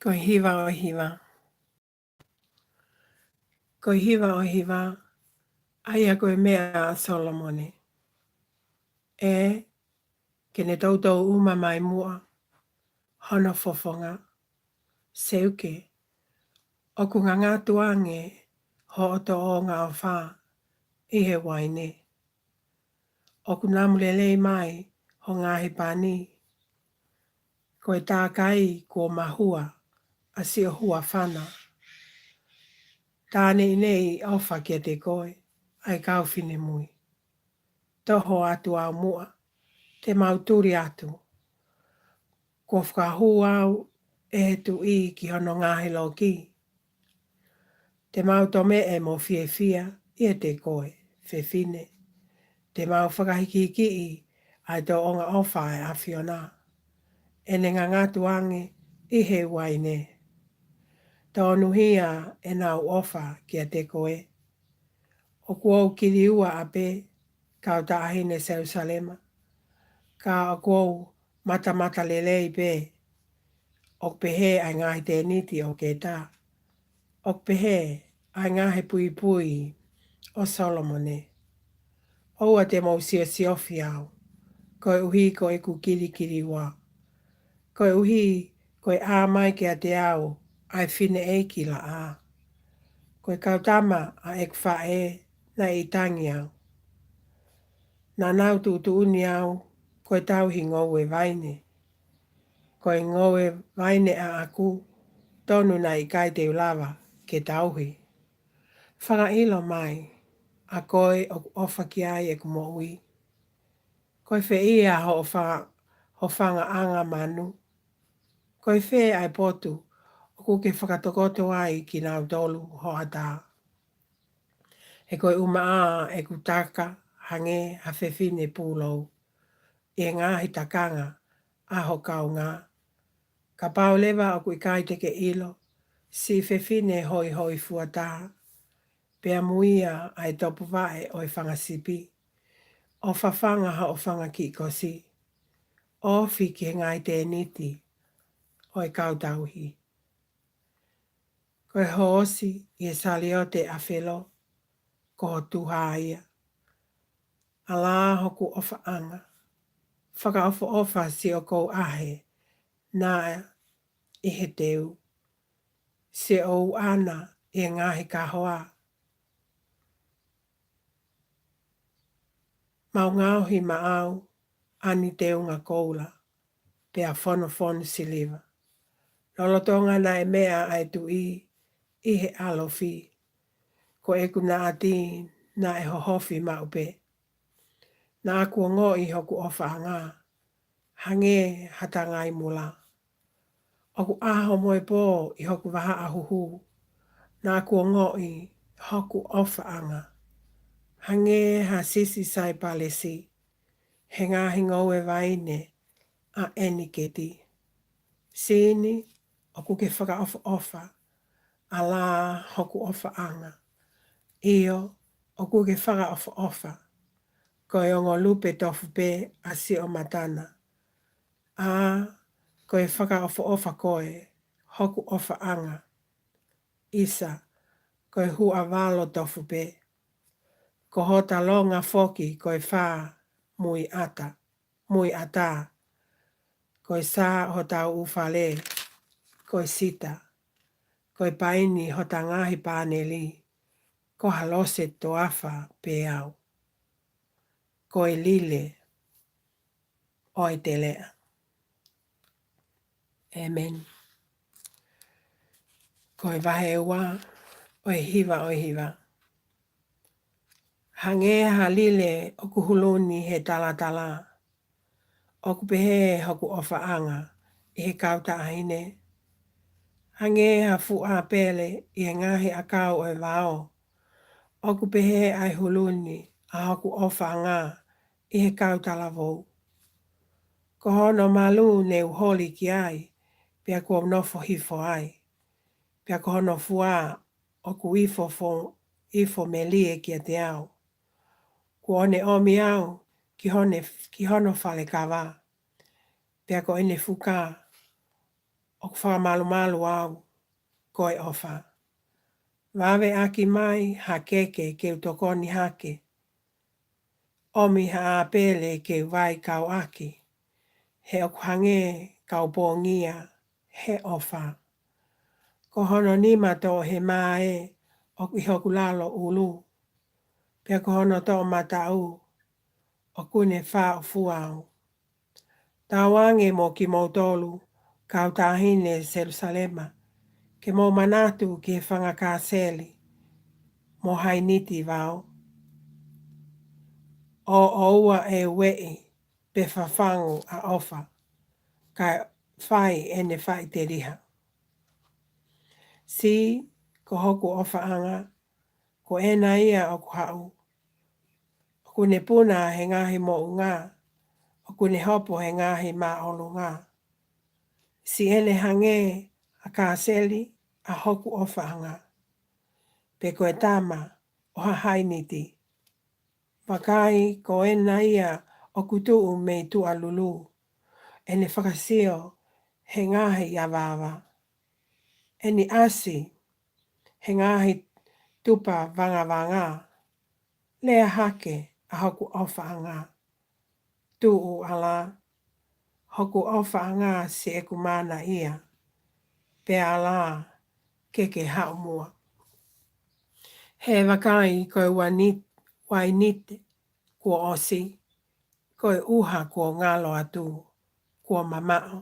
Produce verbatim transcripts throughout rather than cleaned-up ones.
Ko e hiva ʻo e hiva. Ko e hiva ʻo e hiva, ʻa ia ko e meʻa ʻa Solomone. ʻE, ke ne toutou uma mai muʻa hono fofonga. Seuke, ʻoku ngangatu ange hoʻo toʻonga ʻofa ʻi he uaine. ʻOku namu lelei mai ho ngaahi pani. Ko e tākai kuo mahua ʻa siʻo huafana. Tā neʻineʻi ʻofa kiate koe, ʻa e kau finemui. Toho atu au muʻa, te mau tuli atu. Kuo fakahū au ʻe he tuʻi ki hono ngaahi loki. Te mau tomeʻe mo fiefia ʻiate koe, fefine. Te mau fakahikihikiʻi ʻa e toʻonga ʻofa ʻa e ʻAfiona. ʻEne ngangatu ange ʻi he uaine. Tonuhia ʻenau ʻofa kiate koe. ʻOku ou kiliua ʻapē, kau taʻahine Selusalema. Ka ʻoku ou matamata lelei pē. ʻOku pehē ʻa e ngaahi tēniti ʻo Keta. ʻOku pehē ʻa e ngaahi puipui ʻo Solomone. ʻOua te mou siosiofi au, koeʻuhi ko ʻeku kilikiliua. Koeʻuhi ko e ʻā mai kiate au ʻa e fineʻeiki laʻā. Ko e kau tama ʻa ʻeku faʻē naʻe ʻi tangi au. Naʻa nau tuʻutuʻuni au ko e tauhi ngoue vaine. Ko e ngoue vaine ʻaʻaku, tonu naʻe ʻikai te u lava ke tauhi. Fakaʻilo mai, ʻa koe ʻoku ʻofa ki ai ʻeku moʻui. Ko e fē ia hoʻo fa-, ho fangaʻanga manu? Ko e fē ʻa e potu ʻoku ke fakatokoto ai kinautolu hoʻatā? He ko e ʻumaʻā ʻeku taka hangē ha fefine pūlou ʻi he ngaahi takanga ʻa ho kaungā. Kapau leva ʻoku ʻikai te ke ʻilo, siʻi fefine hoihoifua taha, pea muia ʻa e topuvaʻe ʻo e fanga sipi, ʻo fafanga hoʻo fanga kiʻi kosi, ʻo ofi ki he ngaahi tēniti ʻo e kau tauhi. Ko e hoosi ʻi he saliote ʻa Felo, ko ho tuha ia. ʻAlā hoku ʻofaʻanga, fakaʻofoʻofa siʻoku ʻahe naʻa ʻi he teu, siʻoku ʻana ʻi he ngaahi kahoa. Mau ngaohi maʻau ʻa e teunga koula, pea fonofonu siliva. Lolotonga naʻe meʻa ʻa e tuʻi ʻi he ʻalofi, ko ʻeku naʻati naʻe hohofi maʻu pē. Naʻa ku ongoʻi hoku ʻofaʻanga, hangē ha tangai mula. ʻOku ʻaho mo e pō ʻi hoku vahaʻa huhu, naʻa ku ongoʻi hoku ʻofaʻanga, hangē ha sisi saipalesi, he ngaahi ngoue vaine ʻa ʻEniketi. Sini, ʻoku ke fakaʻofoʻofa, ʻalā hoku ʻofaʻanga. ʻIo, ʻoku ke fakaʻofoʻofa, ko e ongo lupe tofu pē ʻa siʻo matana. ʻA, ko e fakaʻofoʻofa koe, hoku ʻofaʻanga. ʻIsa, ko e huʻavalo tofu pē. Ko hota longa foki ko e fā muiʻata, muiʻata. Ko e sā hota ʻū fale, ko e sita. Ko e paini hota ngaahi pāneli, ko ha lose toafa pē au. Ko e lile ʻo e teleʻa. ʻĒmeni. Ko e vahe ua ʻo e hiva ʻo e hiva. Hangē ha lile ʻoku huluni he talatala, ʻoku pehē hoku ʻofaʻanga ʻi he kau taʻahine. Hangē ha fuʻu ʻāpele ʻi he ngaahi ʻakau ʻo e vao, ʻoku pehē ʻa e huluni ʻa hoku ʻofaʻanga ʻi he kau talavou. Ko hono malu ne u holi ki ai, pea kuo u nofo hifo ai. Pea ko hono fua ʻoku ifo fo-, ifo melie kiate au. Kuo ne ʻomi au ki hone-, ki hono fale kava. Pea ko ʻene fuka ʻoku fakamalumalu au, ko e ʻofa. Vaveʻaki mai ha keke ke u tokoni hake. ʻOmi ha ʻāpele ke u vaikauʻaki, he ʻoku hangē kau pongia he ʻofa. Ko hono nima toʻohema ē ʻoku ʻi hoku lalo ʻulu, pea ko hono toʻomataʻu ʻoku ne fāʻofua au. Tauange mo kimoutolu, kau taʻahine Selusalema, ke mou manatu ki he fanga kāseli mo hainiti vao. ʻO ʻoua ʻe ueʻi pe fafangu ʻa ʻofa, kae fai ʻene faʻiteliha. Siʻi ko hoku ʻofaʻanga, ko ena ia ʻoku haʻu. ʻOku ne puna he ngaahi moʻunga, ʻoku ne hopo he ngaahi māʻolunga. Siʻi ʻene hangē ha kāseli ʻa hoku ʻofaʻanga, pe ko e tama ʻo ha hainiti. Vakai, ko ena ia ʻoku tuʻu mei tuʻa lulu, ʻene fakasio he ngaahi avaava, ʻene ʻasi he ngaahi tupa vangavanga. Lea hake, ʻa hoku ʻofaʻanga, tuʻu ʻalā, hoku ʻofaʻanga, siʻeku mana ia, pea ʻalā ke ke haʻu muʻa. He vakai, ko e uainit-, uainite kuo ʻosi, ko e ʻuha kuo ngalo atu, kuo mamaʻo.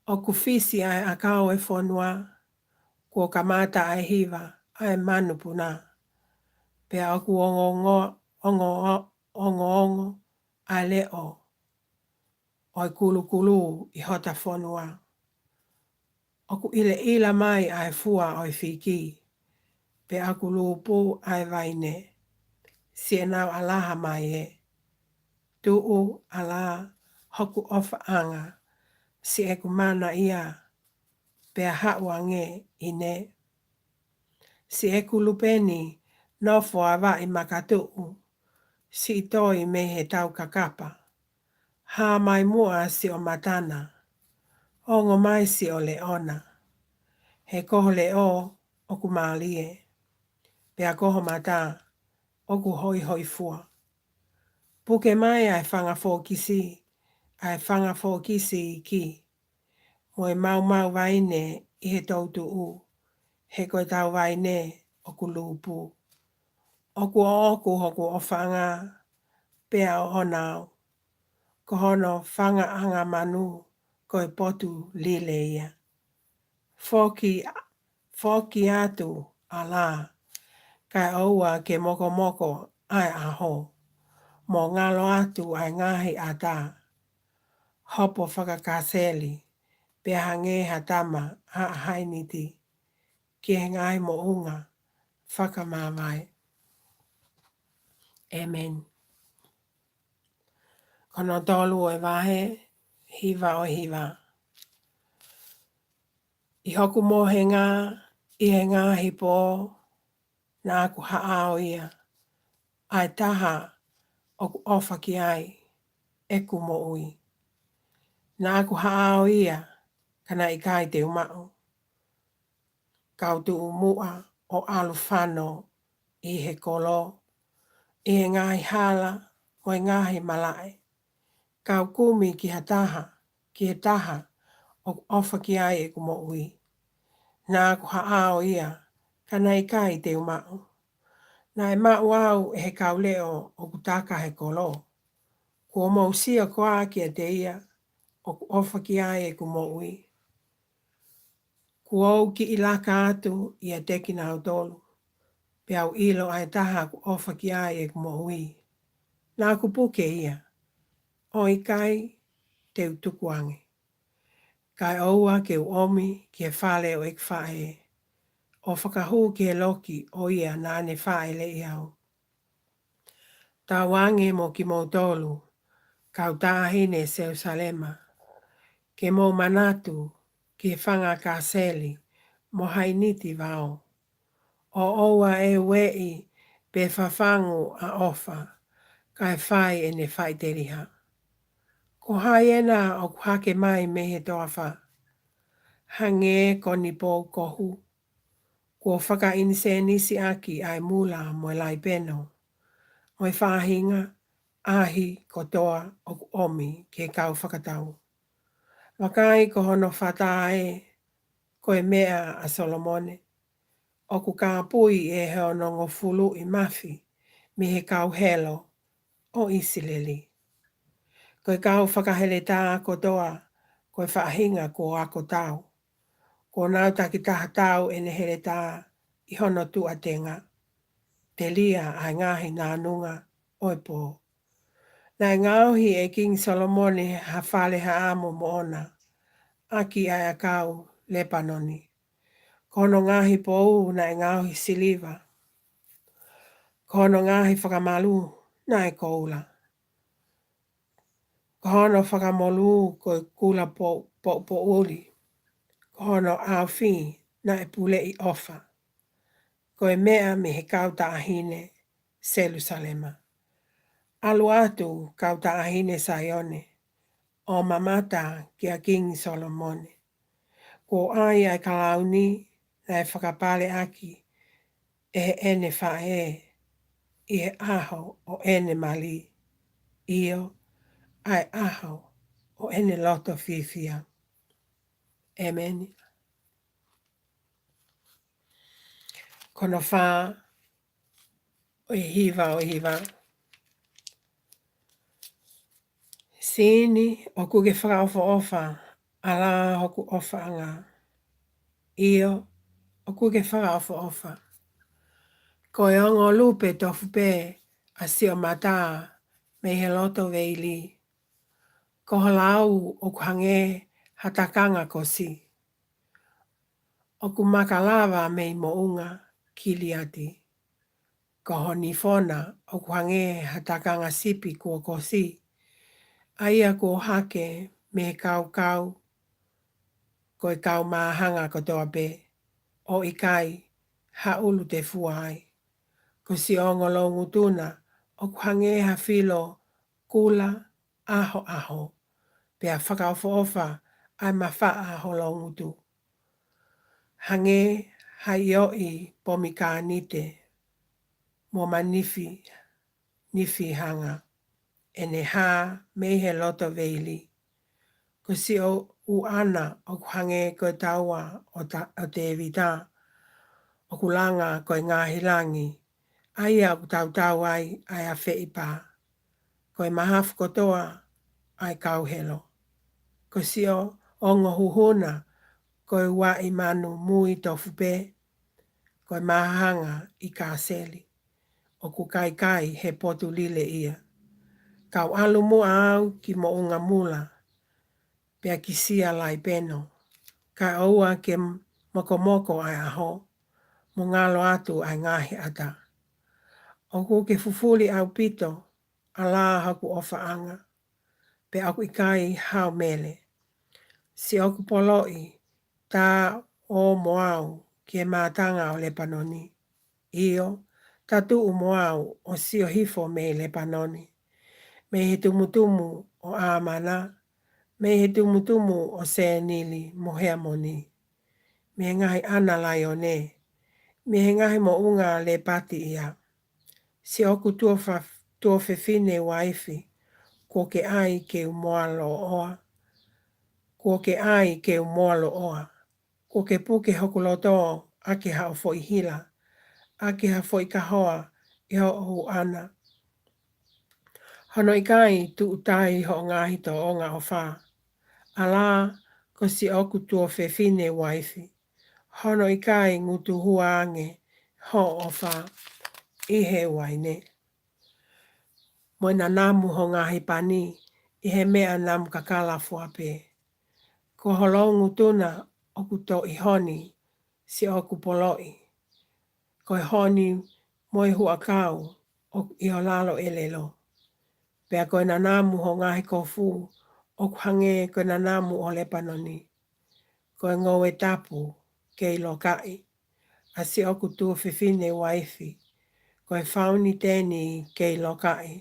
ʻOku fisi ʻa e ʻakau ʻo e fonua, kuo kamata ʻa e hiva ʻa e manupuna. Pea ʻoku ongoongo, ongo, ongoongo ʻa e leʻo ʻo e kulukulu ʻi hota fonua. ʻOku ʻilaʻila mai ʻa e fua ʻo e fiki, pea ʻoku lupu ʻa e vaine. Siʻenau ʻalaha mai ē, tuʻu ʻalā, hoku ʻofaʻanga, siʻeku mana ia, pea haʻu ange ʻi ne. Siʻeku lupeni, nofo ʻa vaʻi makatuʻu, siʻi toi mei he taukakapa. Hā mai muʻa siʻo matana, ongo mai siʻo leʻona. He ko ho leʻo ʻoku mālie, pea ko ho mata ʻoku hoihoifua. Puke mai ʻa e fanga fokisi, ʻa e fanga fokisi iiki, mo e maumau vaine ʻi he toutuʻu, he ko e tau vaine ʻoku lupu. ʻOku ʻoʻoku hoku ʻofaʻanga, pea ʻoʻona au. Ko hono fangaʻanga manu, ko e potu lile ia. Foki, foki atu ʻalā, kae ʻoua ke mokomoko ʻa e ʻaho, mo ngalo atu ʻa e ngaahi ʻata. Hopo fakakāseli, pea hangē ha tama ʻa hainiti, ki he ngaahi moʻunga fakamāvae. ʻĒmeni. Ko hono tolu ʻo e vahe, hiva ʻo e hiva. ʻI hoku mohenga, ʻi he ngaahi pō, naʻa ku haʻao ia, ʻa e taha ʻoku ʻofa ki ai ʻeku moʻui. Naʻa ku haʻao ia, ka naʻe ʻikai te u maʻu. Kau tuʻu muʻa ʻo ʻalu fano ʻi he kolo, ʻi he ngaahi hala mo e ngaahi malaʻe. Kau kumi ki ha taha, ki he taha ʻoku ʻofa ki ai ʻeku moʻui. Naʻa ku haʻao ia, ka naʻe ʻikai te u maʻu. Naʻe maʻu au ʻe he kau leʻo ʻoku taka he kolo. Kuo mou sio koā kiate ia ʻoku ʻofa ki ai ʻeku moʻui. Kuo u kiʻi laka atu ʻiate kinautolu, pea u ʻilo ʻa e taha ʻoku ʻofa ki ai ʻeku moʻui. Naʻa ku puke ia, ʻo ʻikai te u tukuange. Kae ʻoua ke u ʻomi ki he fale ʻo ʻeku faʻē, ʻo fakahū ki he loki ʻo ia naʻa ne fāʻeleʻi au. Tauange mo kimoutolu, kau taʻahine Selusalema, ke mou manatu ki he fanga kāseli mo hainiti vao. ʻO ʻoua ʻe ueʻi pe fafangu ʻa ʻofa, kae fai ʻene faʻiteliha. Ko hai ena ʻoku hake mai mei he toafa? hangē ko ni pou kohu, kuo fakaʻinisenisi ʻaki ʻa e mula mo e laipeno, mo e faʻahinga ʻahi kotoa ʻoku ʻomi ki he kau fakatau. Vakai, ko hono fata ē, ko e meʻa ʻa Solomone, ʻoku kāpui ʻe he onongofulu ʻi mafi mei he kau helo ʻo ʻIsileli. Ko e kau fakaheletā kotoa, ko e faʻahinga kuo ako tau, kuo nau takitaha tau ʻene heletā ʻi hono tuʻa tenga, telia ʻa e ngaahi nānunga ʻo e pō. Naʻe ngaohi ʻe Kingi Solomone ha fale haʻamo moʻona ʻaki ʻa e ʻakau Lepanoni. Ko hono ngaahi pou naʻe ngaohi siliva, ko hono ngaahi fakamalū naʻe koula, ko hono fakamolū ko e kula pou-, pou-, poʻuli, ko hono ʻaofi naʻe puleʻi ʻofa. Ko e meʻa mei he kau taʻahine Selusalema. ʻAlu atu, kau taʻahine Saione, ʻo mamata kia Kingi Solomone. Kuo ʻai ʻa e kalauni naʻe fakapale ʻaki ʻe heʻene faʻē ʻi he ʻaho ʻo ʻene mali, ʻio, ʻa e ʻaho ʻo ʻene loto fiefia. ʻEmeni. Ko hono fā ʻo e hiva ʻo e hiva. Siʻi ni, ʻoku ke fakaʻofoʻofa, ʻa la hoku ʻofaʻanga. ʻIo, ʻoku ke fakaʻofoʻofa. Ko e ongo lupe tofu pē ʻa siʻo mata mei he loto veili. Ko ho lau ʻoku hangē ha takanga kosi. ʻOku maka lava mei moʻunga Kiliati. Ko ho nifona ʻoku hangē ha takanga sipi kuo kosi, ʻa ia kuo hake mei he kaukau, ko e kau māhanga kotoa pē, ʻo ʻikai ha ʻulu tefua ai. Ko siʻo ongo loungutu na ʻoku hangē ha filo kula ʻahoʻaho, pea fakaʻofoʻofa ʻa e mafaʻa ho loungutu. Hangē ha ʻioʻi pomikanite mo manifi, nifi hanga ʻene hā mei he loto veili. Ko siʻo ʻuʻana ʻoku hangē ko e taua ʻo Ta-, ʻo Tēvita, ʻoku langa ko e ngaahi langi, ʻa ia ʻoku tautau ai ʻa e afeʻi pā. Ko e mahafu kotoa ʻa e kau helo. Ko siʻo ongo huhu na ko e uaʻi manu mui tofu pē, ko e māhanga ʻi Kaseli, ʻoku kaikai he potu lile ia. Kau ʻalu muʻa au ki moʻunga mula, pea ki sia laipeno, kae ʻoua ke m-, mokomoko ʻa e ʻaho, mo ngalo atu ʻa e ngaahi ʻata. ʻOku ke fufuli ʻaupito, ʻa la hoku ʻofaʻanga, pea ʻoku ʻikai hao mele. Siʻoku poloʻi, tā ō mo au ki he mātanga ʻo Lepanoni. ʻIo, tā tuʻu mo au ʻo sio hifo mei Lepanoni, mei he tumutumu ʻo ʻAmana, mei he tumutumu ʻo Sēnili mo Heamoni, mei he ngaahi ʻana laione, mei he ngaahi moʻunga Lepati ia. Siʻoku tuofa-, tuofefine uaifi, kuo ke ʻai ke u moaloʻoa, kuo ke ʻai ke u moaloʻoa, kuo ke puke hoku loto ʻaki haʻo foʻi hila, ʻaki ha foʻi kahoa ʻi hoʻo ʻuʻana. Hono ʻikai tuʻutai hoʻo ngaahi tōʻonga ʻofa, ʻa la ko siʻoku tuofefine uaifi. Hono ʻikai ngutuhua ange hoʻo ʻofa ʻi he uaine, mo e nanamu ho ngaahi pani ʻi he meʻa namu kakala fua pē. Ko ho loungutu na ʻoku toʻi honi siʻoku poloʻi, ko e honi mo e huʻakau ʻoku ʻi ho lalo ʻelelo. Pea ko e nanamu ho ngaahi kofu ʻoku hangē ko e nanamu ʻo Lepanoni. Ko e ngoue tapu kei lokaʻi ʻa siʻoku tuofefine uaifi, ko e fauniteni kei lokaʻi,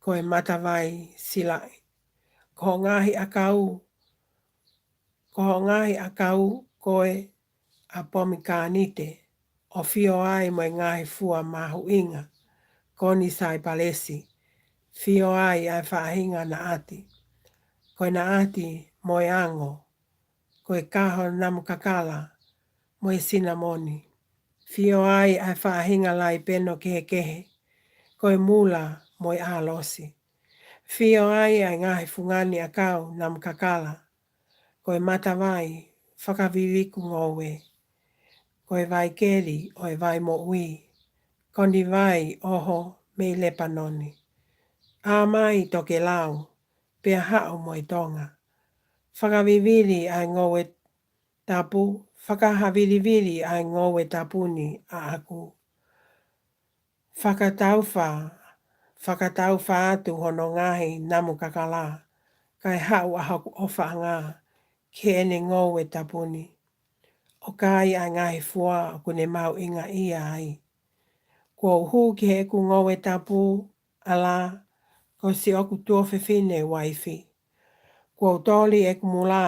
ko e matavai silaʻi. Ko ho ngaahi ʻakau, ko Ko hoʻo ngaahi ʻakau ko e ʻapomikānite, ʻo fio ai mo e ngaahi fua mahuʻinga, ko ʻeni saipalesi, fio ai ʻa e faʻahinga naʻati, ko e naʻati mo e ango, ko e kaho namu kakala mo e sinamoni, fio ai ʻa e faʻahinga laipeno kehekehe, ko e mula mo e ʻalosi, fio ai ʻa e ngaahi fungani ʻakau namu kakala, ko e matavai fakaviviku ngoue, ko e vaikeli ʻo e vai moʻui, ko ʻeni vai ʻoho mei Lepanoni. ʻA mai tokelau, pea haʻu mo e tonga. Fakavivili ʻa e ngoue tapu, fakahavilivili ʻa e ngoue tapu ni ʻaʻaku. Fakataufa, fakataufa atu hono ngaahi namu kakala, kae haʻu ʻa hoku ʻofaʻanga ki heʻene ngoue tapu ni, ʻo kai ʻa e ngaahi fua ʻoku ne mahuʻingaʻia ai. Kuo u hū ki heʻeku ngoue tapu, ʻalā, ko siʻoku tuofefine uaifi. Kuo u toli ʻeku mula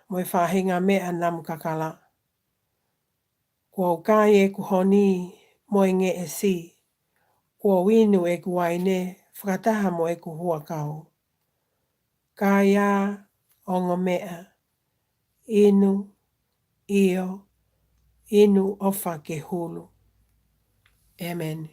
mo e faʻahinga meʻa namu kakala. Kuo u kai ʻeku honi mo e ngeʻesi. Kuo u inu ʻeku uaine fakataha mo ʻeku huʻakau. Kai ā, ongo meʻa, inu, ʻio, inu ʻofa ke hulu. ʻĒmeni.